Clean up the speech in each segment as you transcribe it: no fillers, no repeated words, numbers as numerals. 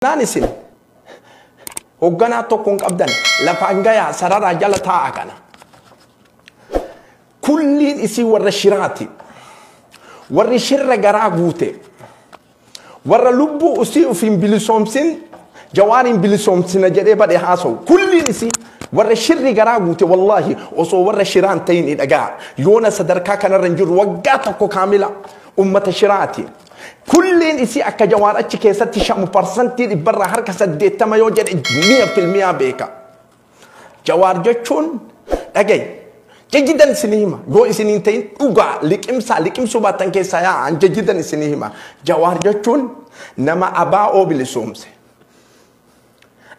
Naan isin hoogganaa tokko hin qabdan, lafaan gayaa sararaa jala taa'a kana. Kulliin isii warra shiraati. Warri shirra garaa guute. Warra lubbuu usii ufiin bilisoomsin, Jawaariin bilisoomsina jedhee badhe haasa'u. Kulliin isii warra shirri garaa guute. Wallaahi osoo warra shiraan ta'in dhagaa. Yoona sadarkaa kanarra hin jiru waggaa tokko kaamila ummata shiraati. Kulliin isii akka Jawaar achi keessatti shamu 80% yoo jedhe 100% beeka. Jawaar jechuun dhagaye. Jajjidan isinii hima. Yoo isiniin ta'in dhugaa liqimsaa liqimsuu baattan keessaa yaa'an jajjidan isinii hima. Jawaar jechuun nama abaa'oo bilisoomse.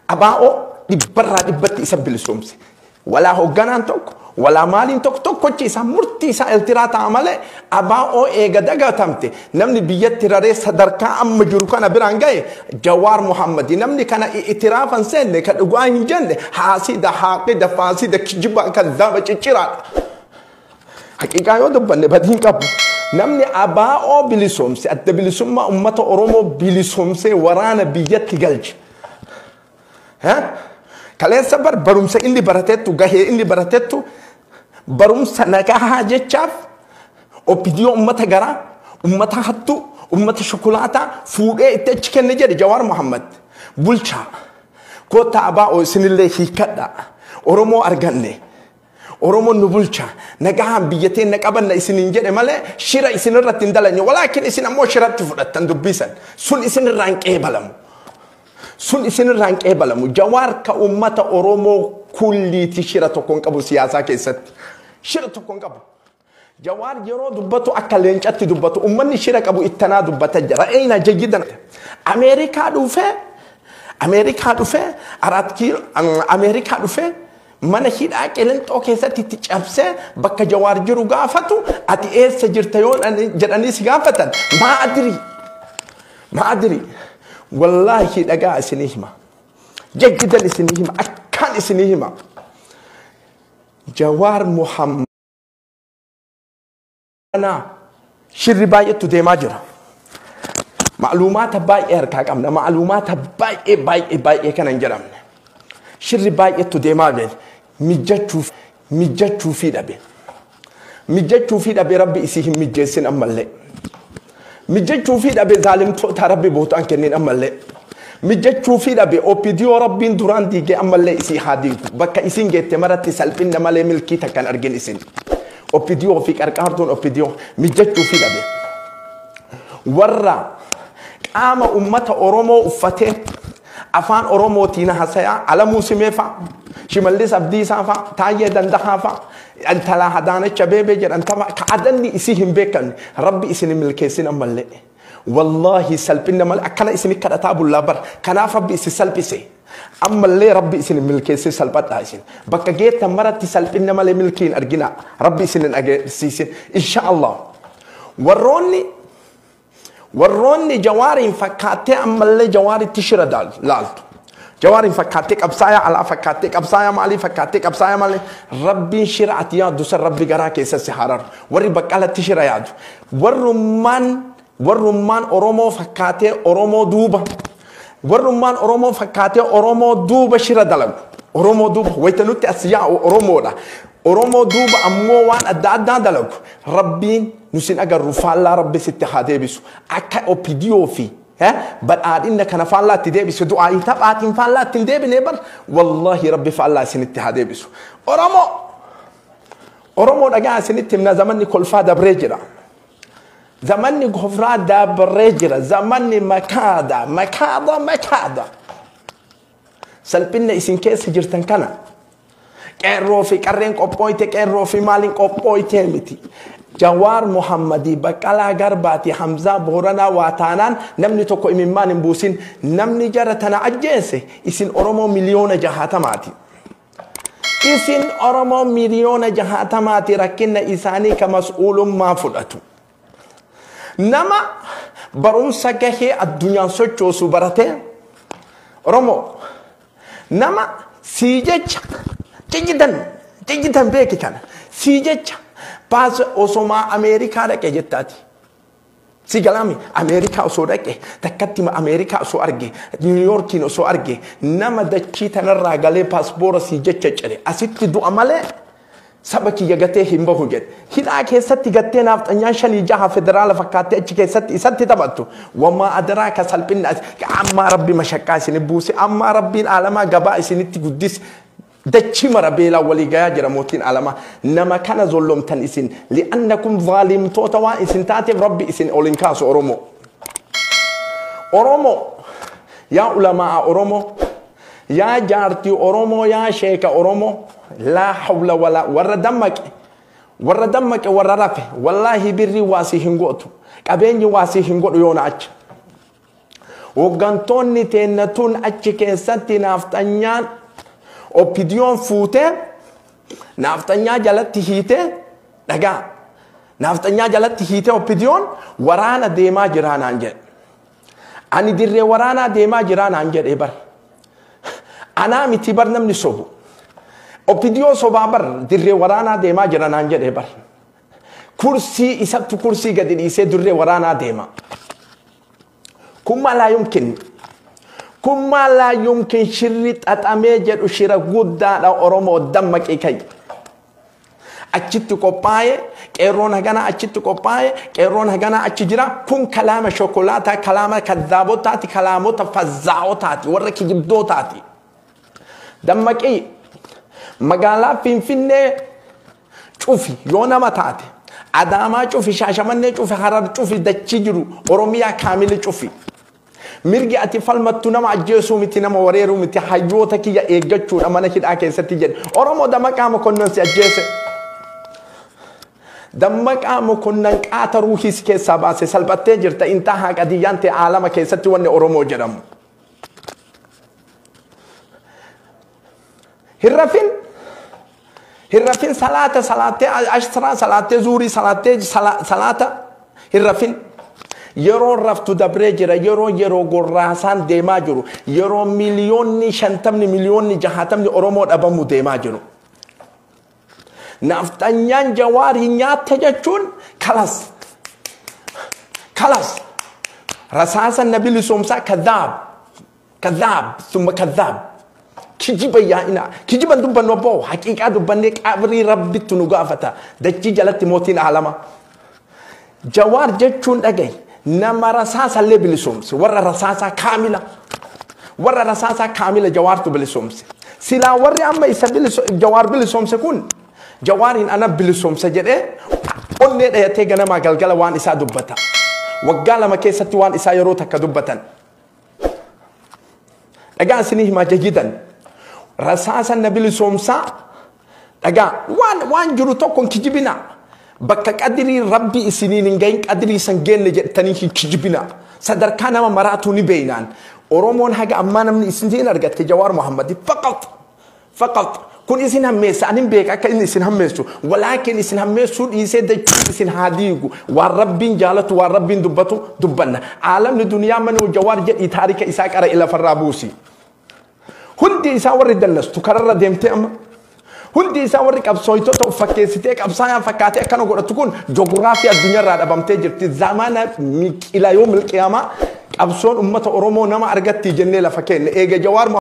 Abaa'oo 100% isa bilisoomse. Walaa hoogganaan tokko, walaa maaliin tokko tokkochi isaa murtii isaa eltiraa ta'a malee abaa'oo eega dagatamte namni biyyatti raree sadarkaa amma jiru kana biraan gahe Jawaar Muhammadi. Namni kana itiraafan seenne ka dhugaa hin jenne haasida, haaqida, faasida, kijibaa, kadhaaba, cicciraadha. Haqiiqaa yoo dubbanne badii hin qabu. Namni abaa'oo bilisoomse, adda bilisummaa uummata Oromoo bilisoomsee waraana biyyatti galche. Kaleessa bar barumsa inni baratettu, gahee inni baratettu barumsa nagaa jechaaf OPDO uummata garaa, uummata hattuu, uummata shukulaataa fuudhee itti achi kenne jedhe Jawaar Muhammad. Bulchaa koottaa abaa'oo isinillee hiikadha. Oromoo arganne. Oromoon nu bulcha, nagaan biyya teenya qabanna isiniin jedhe malee shira isinirratti hin dalanye. Walaakin isin ammoo shiratti fudhattan dubbisan. Sun isinirraa hin qeebalamu. Sun isinirraa hin qeebalamu. Jawaar ka uummata Oromoo kulliiti, shira tokko hin qabu siyaasaa keessatti. Shira tokko hin qabu. Jawaar yeroo dubbatu akka leencatti dubbatu, uummanni shira qabu ittanaa dubbata jira. Ra'eena jayyidan. Ameerikaa dhufee, Ameerikaa dhufee, Araat Kiiloo Ameerikaa dhufee mana hidhaa Qilinxoo keessatti itti cabsee bakka Jawaar jiru gaafatu, ati eessa jirta yoo jedhanii si gaafatan, maa adiri, maa adiri. Wallaahi dhagaa isinii hima. Jajjidan isinii hima. Akkaan isinii hima. Jawaar Muhammad shirri baay'eetu deemaa jira. Macluumaata baay'ee harkaa qabna. Macluumaata baay'ee baay'ee baay'ee kana hin jedhamne. Shirri baay'eetu deemaa jira. Mijachuuf mijachuufii dhabe. Mijachuufii dhabe, rabbi isii hin mijeessin ammallee. Mijachuufii dhabe, zaalimtoota rabbi bootaan kennin ammallee. Mijachuufii dhabe, OPDO rabbiin duraan diigee ammallee isii haa diigu. Bakka isin geette maratti salphinna malee milkii takkan argin isin. OPDO fi qarqaartuun OPDO mijachuufii dhabe. Warra qaama ummata Oromoo uffatee afaan Oromootiin hasayaa Alamuu Simee fa'a, Shimallis Abdiisaa fa'a, Taayyee Dandahaa fa'a, intala Adaanach Abeebee jedhan tafa ka adanni isii hin beekamne rabbi isin hin milkeessin ammallee. Wallaahi salphinna malee akkana isin kadhataa bullaa bar, kanaaf rabbi isin salphise. Ammallee rabbi isin hin milkeessin, salphadhaa isin. Bakka geettan maratti salphinna malee milkii hin argina. Rabbi isin hin agarsiisin. Insha Allah. Warroonni Jawaariin fakkaattee ammallee Jawaaritti shira laaltu. Jawaariin fakkaattee qabsaayaa alaa fakkaattee, qabsaayaa maalii fakkaattee, qabsaayaa maalii, rabbiin shira ati yaaddu san rabbi garaa keessa si hararu. Warri Baqqalatti shira yaadu. Warrummaan Oromoo fakkaatee Oromoo duuba. Warrummaan Oromoo fakkaatee Oromoo duuba shira dalagu. Oromoo duuba wayita nutti as yaa'u Oromoodha. Oromoo duuba ammoo waan adda addaa dalagu. Rabbiin nu sin agarru, faallaa rabbi sitti haa deebisu. Akka OPDO fi badhaadhina kana faallaa itti deebisu, du'aa taphaatiin faallaa itti hin deebine bar, wallaahi rabbi faallaa isinitti haa deebisu. Oromoo, Oromoo dhagaa isinitti himna, zamanni kolfaa dabree jira. Zamanni kofraa dabree jira. Zamanni makaada, makaada, makaada. Salphinna isin keessa jirtan kana. Qeerroo fi qarreen qophooyte, qeerroo fi maaliin qophooyte miti. Jawaar Muhammadii, Baqqalaa Garbaati, Hamzaa Booranaa waa taanaan namni tokko imimmaan hin buusin. Namni jara tana ajjeese isin Oromoo 60 miliyoonamaati. Isin Oromoo 60 miliyoonamaati rakkinna isaanii ka mas'uulummaa fudhatu. Nama barumsa gahee addunyaan sochoosu baratee, Oromoo nama sii jecha jijjitan jijjitan beeki kana sii jecha baasa osomaa Ameerikaa dhaqe jettaati. Si galaami Ameerikaa osoo dhaqe takkatti Ameerikaa osoo arge Niw Yoorkiin osoo arge nama dachii tanarraa galee paaspoora si jecha cire asitti du'a malee saba kiyya gatee hin bahu jedhe. Hidhaa keessatti gattee naafxanyaan 5 6 federaala fakkaattee achi keessatti isatti taphattu. Wamaa adaraa ka salphinna ammaa rabbi mashaqqaa isin buuse ammaa rabbiin alamaa gabaa isinitti guddise. Dachii mara beelaa walii gayaa jira mootiin alamaa. Nama kana zollomtan isin li'annakum zaalimtoota waan isin taateef rabbi isin ol hin kaasu Oromoo. Oromoo yaa ulamaa Oromoo yaa jaartii Oromoo yaa sheeka Oromoo laa hawla walaa warra dammaqe warra rafe wallaahi birrii waasii hin gootu qabeenyi waasii hin godhu yoona achi. Hooggantoonni teennatuun achi keessatti naafxanyaan Oppidiyoon fuutee naafxanyaa jalatti hiitee dhagaa naafxanyaa jalatti hiitee oppidiyoon waraana deemaa jiraa naan jedhe. Ani dirree waraanaa deemaa jiraa naan jedhe bar. Anaa miti bar namni sobu. Oppidiyoo sobaa bar dirree waraanaa deemaa jira naan jedhe bar. Kursii isattu kursii gadi dhiisee dirree waraanaa deema. Kun maalaa yumkin? Kun maalaa yumkin shirri xaxamee jedhu shira guddaadha Oromoo dammaqii ka'i. Achitti qophaa'e qeerroon haganaa achitti qophaa'e qeerroon haganaa achi jira kun kalaama shokolaataa kalaama kazzaabotaati kalaamota fazzaa'otaati warra kijibdootaati. Dammaqii magaalaa Finfinnee cufi yoo nama taate Adaamaa cufi Shaashamannee cufi Harar cufi dachii jiru Oromiyaa kaamili cufi. Mirgi ati falmattu nama ajjeesuu miti nama wareeruu miti hayyoota kiyya eeggachuudha mana hidhaa keessatti jedhe. Oromoo dammaqaa mokonnan si ajjeese. Dammaqaa mokonnan qaata ruuhii si keessaa baase salphattee jirta intahaa qadiyyaan ta'e aalama keessatti wanni Oromoo jedhamu. Hin rafin salaata salaattee ashtiraa salaattee zuurii salaattee salaata hin rafin. Yeroo raftu dabree jira yeroo gorraasaan deemaa jiru yeroo miliyoonni 50 miliyoonni 60 Oromoo dhabamu deemaa jiru. Naafxanyaan Jawaarii nyaatte jechuun kalas kalas rasaasa nabi lisoomsaa kadhaab kadhaab summa kadhaab kijiba yaa'ina kijiban dubbannu abboo haqiiqaa dubbannee qabrii rabbitti nu gaafata dachii jalatti mootiin alama. Jawaar jechuun dhagaye. Nama rasaasallee bilisoomse warra rasaasaa kaamila warra rasaasaa kaamila Jawaartu bilisoomse silaa warri amma isa Jawaar bilisoomse kun Jawaariin ana bilisoomse jedhee onnee dhayatee ganamaa galgala waan isaa dubbata waggaa 2 keessatti waan isaa yeroo takka dubbatan dhagaa isinii himaa jajidan rasaasa na bilisoomsaa dhagaa waan jiru tokko hin kijibinaa. Bakka qadirii rabbi isiniin hin gahin qadirii san geenne jettanii hin kijibina. Sadarkaa nama maraatu ni beeynaan. Oromoon haga ammaa namni isin argatte Jawaar Muhammadi faqat faqat kun isin hammeessa ani hin beeka akka inni isin hammeessu walaakin isin hammeessuu dhiisee dachii isin haa diigu waan rabbiin jaalatu waan rabbiin dubbatu dubbanna. Aalamni duniyaa mana Jawaar jedhii taarika isaa qara lafarraa buusi. Hundi isaa warri dallastu kararra deemtee amma. Hundi isaa warri qabsooytoota of fakkeessitee qabsaayaan fakkaatee akkana godhatu kun joogiraafii addunyaarraa dhabamtee jirti. Zamana ila yoomil qiyaamaa qabsoon uummata Oromoo nama argatti jennee lafa kenne eega Jawaar